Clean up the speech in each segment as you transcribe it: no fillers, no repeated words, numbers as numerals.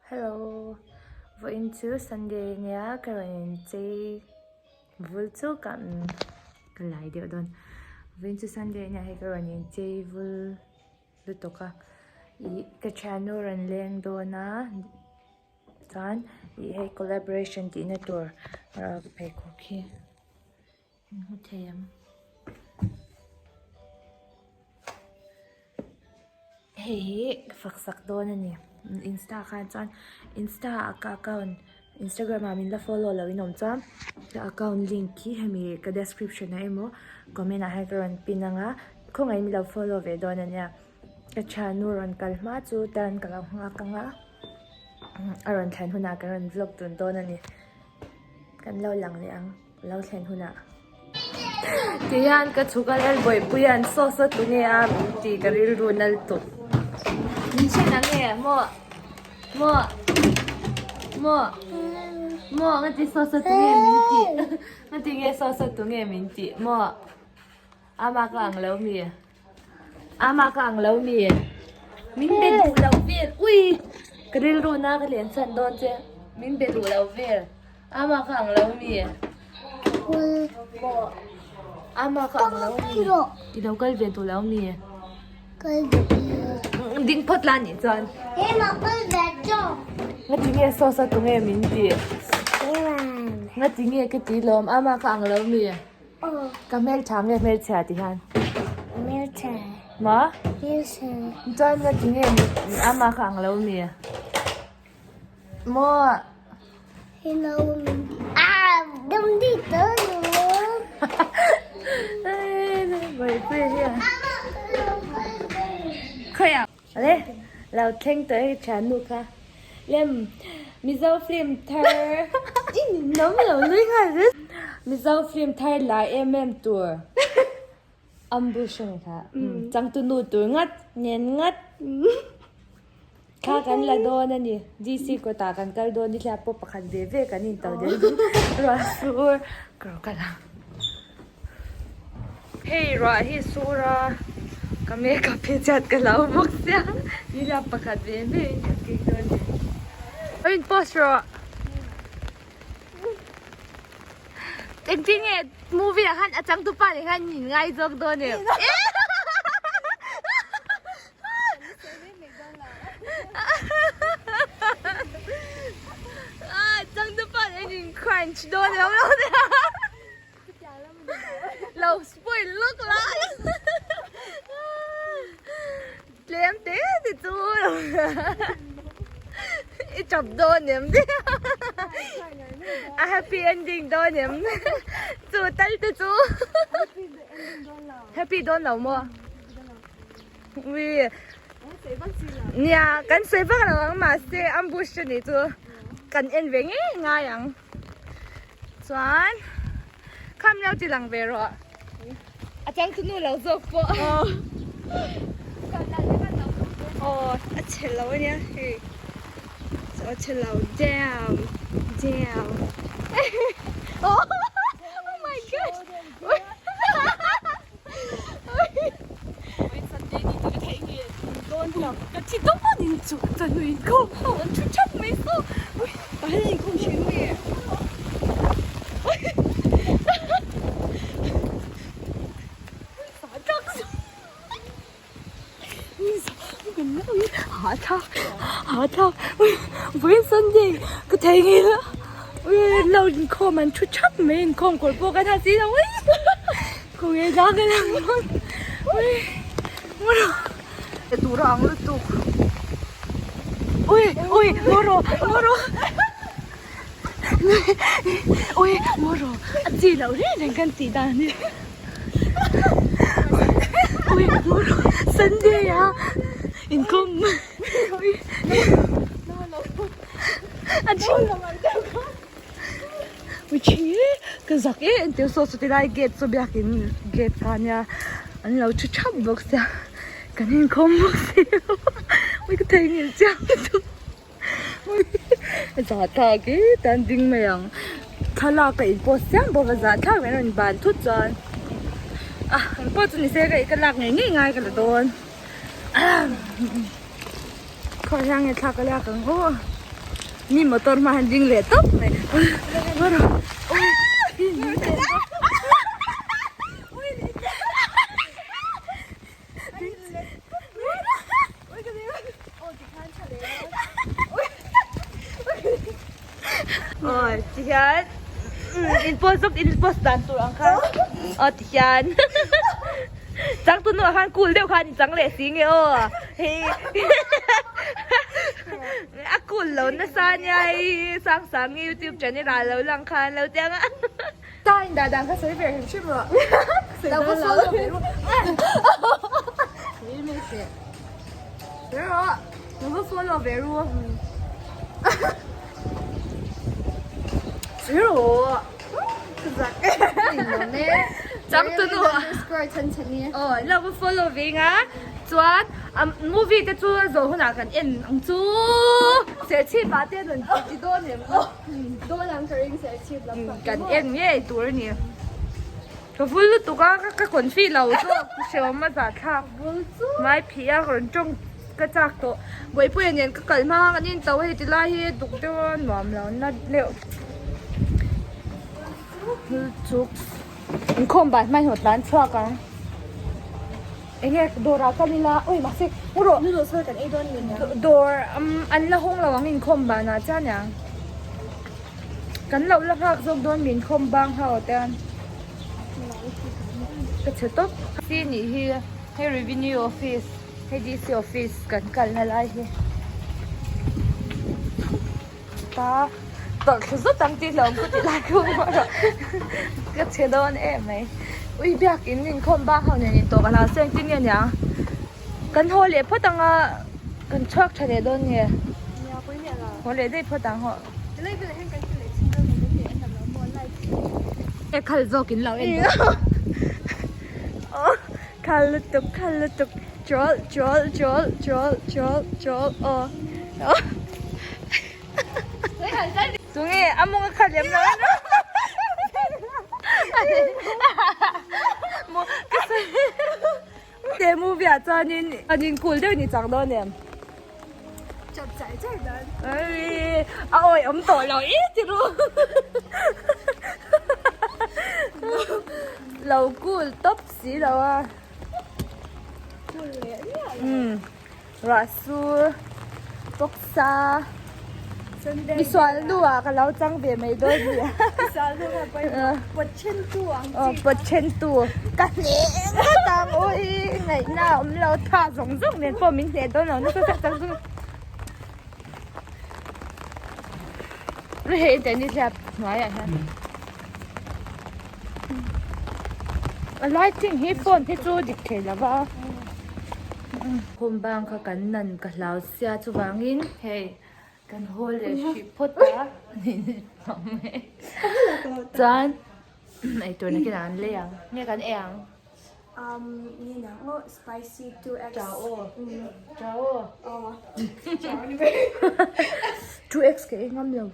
Hello vawiin chu Sunday ania ka rawn inchei vul chu ka ka lai deuh dawn vawiin chu Sunday ania hei ka rawn inchei vul lutuk a ih ka thiannu rawn leng dawn a chuan ih hei collaboration tihna tur pheikhawk hi. In hmu thei ang. Hei hi ka fak sak dawn a ni. Insta khan chuan insta ah ka account instagram ah min la follow loh in awm chuan ka account link hi hemi ka description ah emaw comment ah hian ka rawn pin ang a khawngaih in min lo follow ve dawn a nia. Ka thiannu rawn kal hma chu tan ka lo nghak ang a a rawn thlen hunah kan rawn vlog dun dawn a ni. Kan lo lang leh ang. Lo thlen hunah tihian ka chhuk a lal bawihpui an sauce a tunge a min ti ka rilru nal tuk min hre na nge maw maw maw maw nga ti sauce a tunge min ti nga ti nge sauce a tunge min ti maw ama ka ang lo mi Ama ka ang lo mi. Min be duh lo vel. Ui! Ka rilru na ka len san dawn che. Min be duh lo vel. Ama ka ang lo mi. Maw. Ama ka ang lo mi. I lo kal ve duh lo mi. Kal duh. Ding phawt la nih chuan. Keimah kal ve tawh. Ngati nge sauce a tunge min ti? Ngati nge ka ti lawm. Ama ka ang lo mi. Ka hmeltha nge hmelchhia ti hian? Hmeltha. Ma? Hmeltha. Chuan nga ti nge ama kha ang lo mi? Maw? Hello. Ah, dum di to lo. Bai pui hian. Khawia. Ale, lo thleng tawh e thiannu kha. Lem, Mizo film thar i ninawm lo nui nghal zet. Mizo film thar la em em tur ambush a ni kha. Changtu nu tur ngat nen ngat kha kan la dawn a ni. DC kawtah kan kal dawn ni thliah pawh pakhat ve ve kan into del dawn ruah sur ka rawh kal ang. Hei ruah hi sur a ka makeup hi chhiat ka lo bawk sia nila pakhat ve ve in ka keng dawn ni. Lo in post rawh engtin nge movie ah khan a changtupa leh khan in ngaizawk dawn em. Changtupa leh in crunch dawn em lo. Lo spoil lawk la tlem te te chu i chap dawn em a happy ending dawn em chu tal te chu happy dawn lo maw ui nia kan sawi vak lo ang mahse ambush a nih chu kan en ve ngei ngai ang. Chuan kham leo ti lang ve rawh. A chang chu nu lo zawk pawh. Aw a chhe lo ania hei. A chhe lo damn damn. Oh my gosh. Ka thi dawm a nin chu ka nui khawm ho an thu thap mai saw Tah hian inkhawm thin nge? Vawiin Sunday ka thei ngei la lo inkhawm an thu thap mai inkhawm kawr pawh kan ha si lo khawnge la ka lang Tur a ang lutuk ui ui ngaw rawh ngaw rawh ui ngaw rawh a chi loh reng reng kan tih dan hi ui ngaw rawh Sunday a inkhawm ui a chi ui chi ka zak em em teu saw saw ti lai gate chu biakin gate kha ania an lo thu thap bawk sia kan inkhawm bawk si lo ui ka theihnghilh chiang lutuk Zahthlak hi tan ding mai ang thlalak a in post chiam bawk a zahthlak mai rawn ban thut chuan ah eng pawh chu ni se ka ka lak ngei ngei ngai ka la dawn khaw hian nge thla ka lak ang aw. Mi motor hma hian ding leh tawp mai. Aw tihian in post zawk in post dan tur ang khan aw tihian changtu nu ah khan cool deuh khan in chang leh si nge aw hei a cool lo nasa ania hei Sangsangi youtube channel ah lo lang khan lo tiang a. Ta in dah dan kha sawi ve hrim hrim rawh. Lo va follow ve ru. Sawi rawh. Lo va follow ve ru. Sawi rawh. Changtunu. Aw lo va follow ve nga. Chuan movie te chu zawh hunah kan en ang chu. Serchhip ah te rawn ti dawn em. Dawn ang ka ring ser chhip lam pang. Kan en ngei tur a ni. Ka vul lutuk a, ka confi lo zawk hreawm a zah thlak. Mai phih a rawn tawng ka chak tawh. Buaipuia nen ka kal hma kan in to hei ti lai hi duk deuh a nuam lo na deuh. Chuk inkhawm ban hma hian tlan chhuak ang. Enge dawr ah kal ila ui mahse u rawh. Noodles ho kan ei dawn ni nia. Dawr an la hawng lo ang inkhawm ban ah chuan nia. Kan lo la nghak zawk dawn min khawm bang ho te an. Ka chhe tawp. Si nih hi hei revenue office hei DC office kan kalna lai hi. Ta tawlh thlu zut ang tih hlauhawm ka ti lai khu erawh ka chhe dawn em mai. Ui biakin inkhawm bang ho nen intawh ka hlau se engtin nge niang. Kan haw leh phawt anga kan chhuak tha leh dawn nge? Haw leh daih phawt ang haw. E khal zawk in lo en dawn. Aw khal lutuk khal lutuk chawl chawl chawl chawl chawl chawl aw. Tunge a mawng a khat lem lo a He movie ah chuanin an in cool deuh ni chang dawn em? Chap char char dan. Ai a awi awm tawh lo i ti ru. Lo cool top si lo a. Cool leh miah lo. Um ruah sur bawk sa. Misual nu ah ka lo chang ve mai dawn nia. Misual nu kha pawimawh. Pawt then tu ang chi. Aw pawt then tu. Ka hneh ngawt ang ui ngaihna a awm lo tha zawng zawng nen pawh min hneh dawn lo nasa tak tak chu. Hei tennis hian hnuaiah hian a lighting hi phone hi chu dik thei lo va. Khum bang kha kan nan ka hlau sia chuvangin hei kan haw leh hrih phawt a chuan eitur nakinah an lei ang nge kan ei ang. Spicy 2x. Chao. Chao. 2x ka ei ngam lo.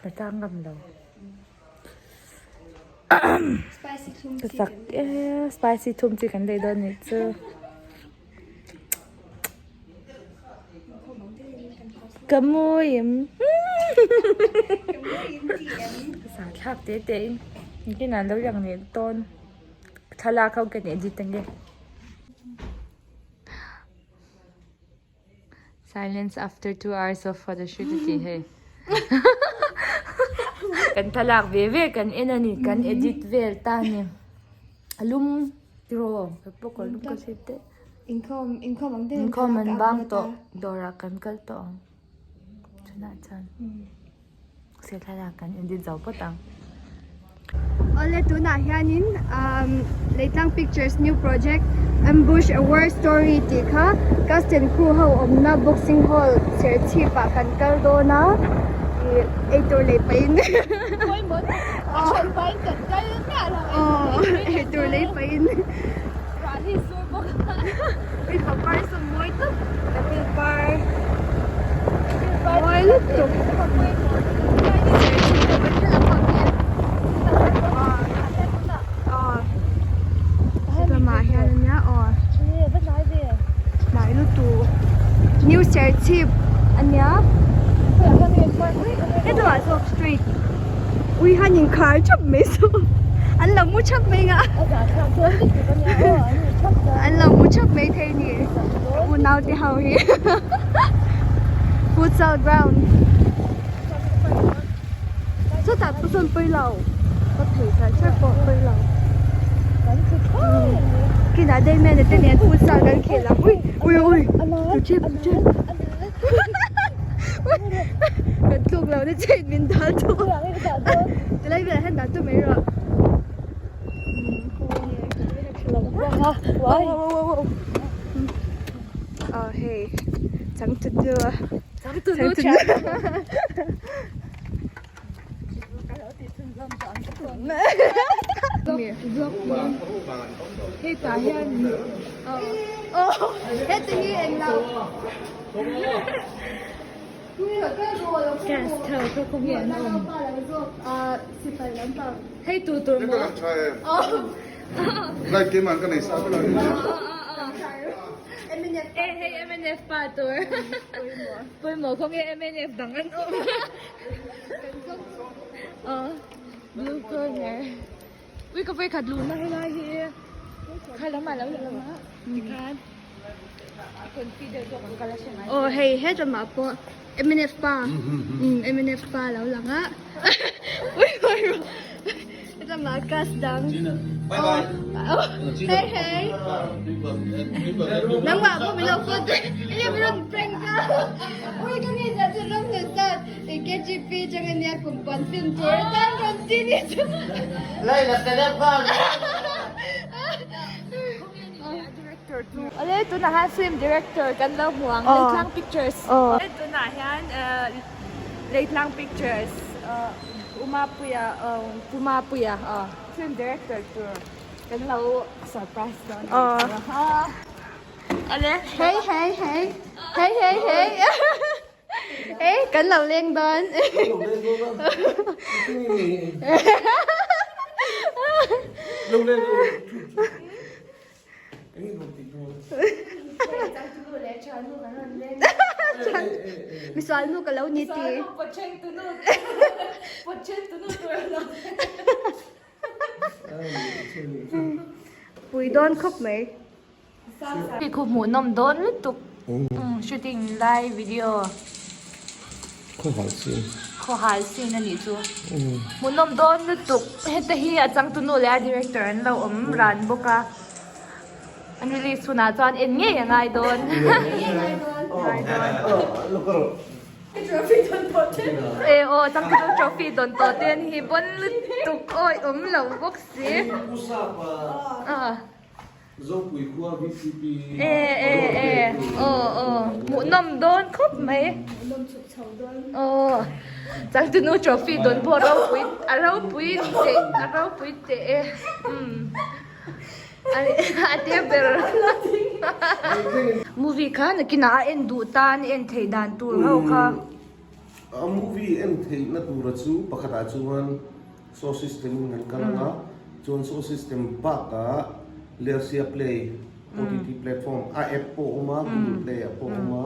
Ka tang ngam lo. Ka chak e spicy thum chi kan lei dawn nih chu. Ka mawi em. Sa thlak te te in engtin an lo lang leh dawn thlalak ho ka nih edit ang e. Silence after 2 hours of photoshoot a tih hei. Kan thlalak ve ve kan en a ni kan edit vel ta a ni. A lum tiraw ka pawh ka lum ka hre teh. Inkhawm inkhawm ang deuhin Inkhawm an bang tawh dawrah kan kal tawh ang chunah chuan se thlalak kan edit zo phawt ang. Awle tunah hianin Leitlang Pictures new project Ambush a War Story tih kha cast and crew ho awmna boxing hall Serchhip ah kan kal dawn a ih eitur lei pahin eitur lei pahin. Rah hi sur bawk a. Ui papar saw mawi tak apple par mawi lutuk. Lamah hian ania aw hnai lutuk. New Serchhip ania hetlaiah zawk straight ui han inkhar thap mai saw an lo mu thap mai nga an lo mu thap mai thei ni unau te ho hi futsal ground chutah pawh sawn pawi lo ka phei kar kher pawh pawi lo kinah daiman te nen futsal kan khel ang ui ui ui chip chip kan tluk lo na che min dal tu tilai velah hian dal tu mai rawh aw hei changtunu changtunu Hetah hian heti hi englo Cast ho kha khawnge an awm hei tu tur maw e hei mnf pa tur pawimawh khawnge mnf dang an awm. Aw blue corner ui ka vawikhat luhna helai hi kha lamah lo lang a tikhan a confi deuh zawk ang ka la hre ngai aw hei hetlama pawh mnf pa mnf pa lo lang a ui ui hetlama cast dang aw hei hei nangmah pawh min lo photo enge min rawn prank a ui ka ngei zah chu ram hnu zat KGP chang ania kum puan film tur atan rawn ti ni chu. Awle tunah hian film director kan lo hmu ang Leitlang Pictures. Awle tunah hian Leitlang Pictures Umapuia Pumapuia film director tur kan lo surprise dawn a ni chu. Awle. Hey hey hey hey hey hey. Ê, kan lo leng dawn. Misual nu ka lo ni ti. Pui dawn khawp mai. Hei khu hmuh nawm dawn lutuk shooting lai video khaw hal scene a nih chu hmuh nawm dawn lutuk heta hi a changtunu leh a director an lo awm ran bawk a an release hunah chuan en ngei a ngai dawn e aw changtunu trophy dawn tawh te an hi bawn lutuk awi awm lo bawk si. Zopui khua VCP E e e aw aw hmuhnawm dawn khawp mai Hmuhnawm chhuk chho dawn. Aw changtunu trophy dawn pawh ropui a ropui teh a ropui teh e umm a te ber movie kha nakinah a en duh tan en theih dan tur ho kha. A movie en theihna tura chu pakhatah chuan Show system in kan kal ang a, chuan show system bakah Lersia Play OTT platform a app pawh a awm a, Google Play ah pawh a awm a,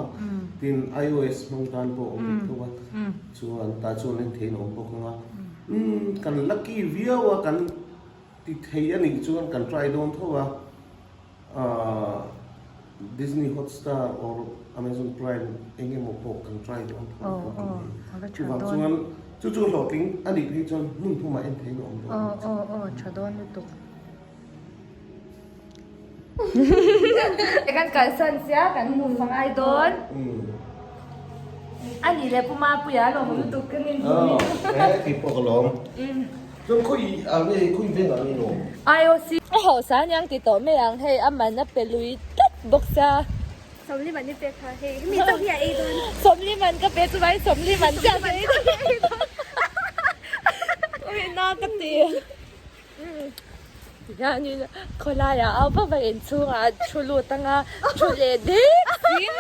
tin iOS hmang tan pawh a awm vek tho a, chuan tah chuan en theihin a awm bawk ang a. Umm kan lucky viau a, kan ti thei a nih chuan kan try dawn tho a. Ahh Disney Hotstar or Amazon Prime eng emaw pawh kan try dawn tho bawk a ni. Chuvang chuan chu chu hlawhtling a nih phei chuan hmun thumah en theiin a awm dawn a ni. Aw aw tha dawn lutuk. Kan kalsan sia kan hmu fangai dawn. A nih leh Pu Mapuia a lawm lutuk ka nin hmu. Aw he keipawh ka lawm. Chuan khawi ah nge khawi veng ah nge i awm? IOC. A hausa aniang ti tawh mai ang hei a man a pe lui tlat bawk sia. Sawmli man i pek kha hei hemi chauh hi a ei dawn. Sawmli man ka pe chu vai sawmli man chiah ka ei dawn. Ui na ka ti. Tihianin khawlaiah au va va inchhungah a thu lut anga thu leh dek sin.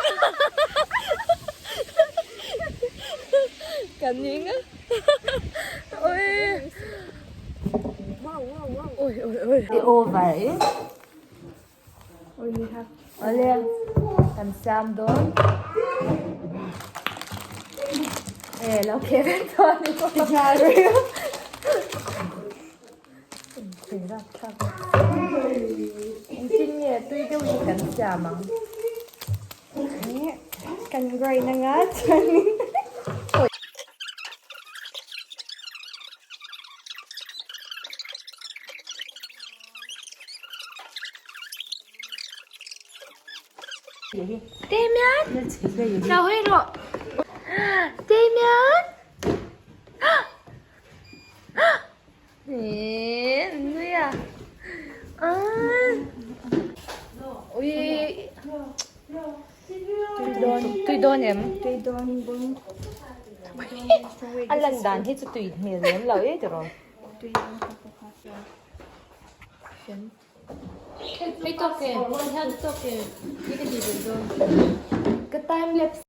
Ka ning a. Ui. Ui ui ui. I over e. Awle kan siam dawn. E lo khe vek chuan ni maw. Ti nghal reuh. Engtin nge tui deuh hi kan siam ang? Kan grind anga chuanin. Damian! Lo hawi rawh! Damian! Eee nui a Ui Tui dawn tui dawn em? Tui dawn bawm. A lan dan hi chu tui hmel lem lo e tiraw. Tui dawn kha pawh kha. Hei tawk e, hian tawk e, hi ka ti ve dawn. Ka time lapse.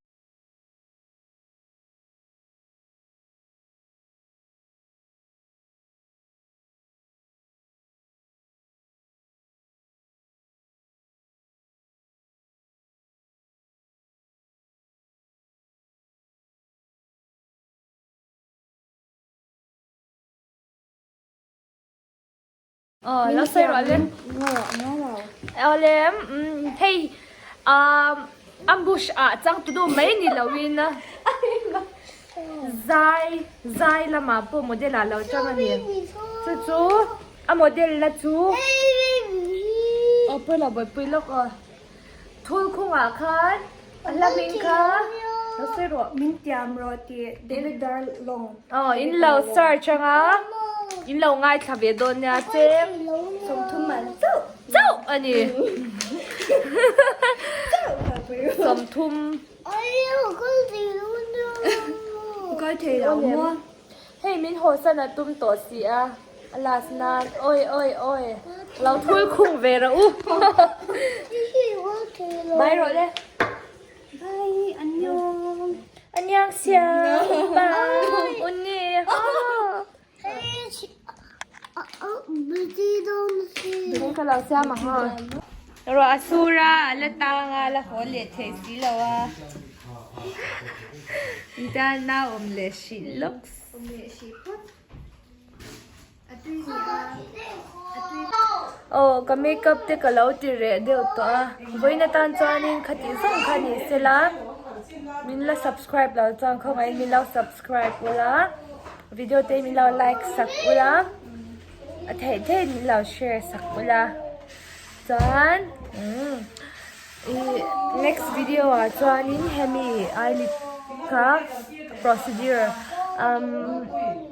Aw lo sawi rawh le. Aw le hei ambush ah changtu nu mai ni lo in zai zai lamah pawh model ah lo chang a ni. Chu chu a model na chu aw pawi lo buaipui lawk aw. Thul khungah khan a hla hming kha lo sawi rawh. Min tiam rawh tih David Darlong. Aw in lo search anga in lo ngaithla ve dawn nia cheng. 30 man chauh. Chauh a ni. 30. Kal thei lo maw. Hei min hawsan a tum tawh si a, a last nan awi awi awi lo thul khung ve rawh u. Bye rawh le. Bye annyeong. Annyeong siang. Bye. Unni. Ka lo siam ang aw. Ruah a sur a, a la tang a, a la haw leh thei si lo a. Tan nau awm leh hrih lawk. Aw ka makeup te ka lo ti reh deuh tawh a vawiin atan chuanin khati zawng kha ni sela min la subscribe lo chuan khawngaihin min lo subscribe ula video te min lo like sak ula a theih theih in min lo share sak ula chuan umm Ih next video ah chuanin hemi eyelid kha procedure umm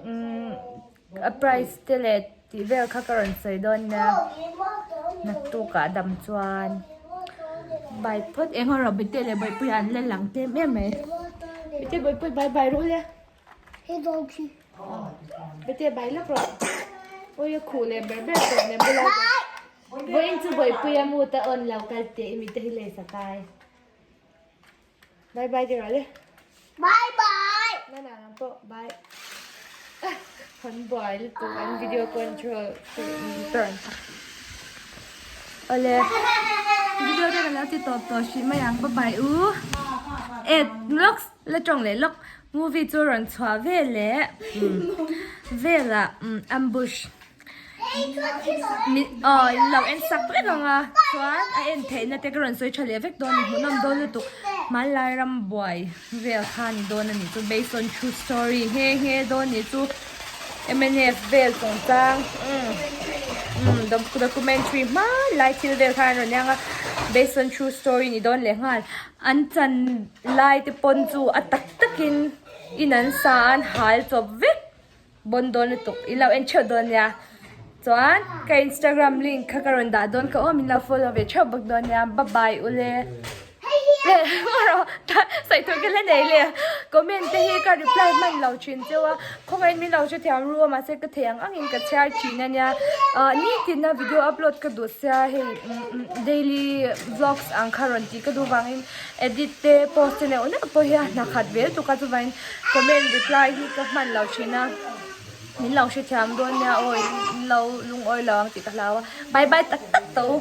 umm a price te leh tih vel kha ka rawn sawi dawn nia naktuk ah dam chuan bye phawt eng erawh bete leh bawihpuia an la lang tlem em mai bete bawihpui bye bye rawh le. Bete bye lawk rawh awi a khuh leh ber ber tawh nen bula. Vawiin chu Bawihpuia mood a on lo kal teh i mite hi lei sakai. Bye bye ti rawh le. Bye bye. Na na nang pawh bye. Kan buai lutuk an video control turn. Ole. Video te ka lo ti tawp tawh hrih mai ang bye bye u. E lawk la tawng leh lawk movie chu rawn chhuah vel leh velah ambush. Aw in lo en sak vek ang a chuan a en theihna te ka rawn sawi tha leh vek dawn a ni hmuhnawm dawn lutuk hmanlai ram buai vel kha a ni dawn a ni chu based on true story nghe nghe dawn a ni chu mnf vel chungchang umm documentary hmanlai thil vel kha an rawn iang a based on true story ni dawn leh nghal an chan lai te pawn chu a tak takin in an sa a an hal chawp vek. Bon dawn lutuk i lo en theuh dawn nia chuan ka instagram link kha ka rawn dah dawn ka aw min lo follow ve theuh bawk dawn nia bye bye ule sawi tur ka la nei le comment te hi ka reply hman lo thin cheu a khawngaihin min lo hrethiam ru a mahse ka thei ang angin ka chhiar thin a nia ah nitin a video upload ka duh sia hei daily vlogs ang kha rawn tih ka duh vangin edit te post te neuh neuh pawh hi a hna khat ve lutuk a chuvangin Comment reply hi ka hman lo thin a, min lo hrethiam dawn nia aw in lo lungawi lo ang tih ka hlau a, bye bye tak tak tawh u.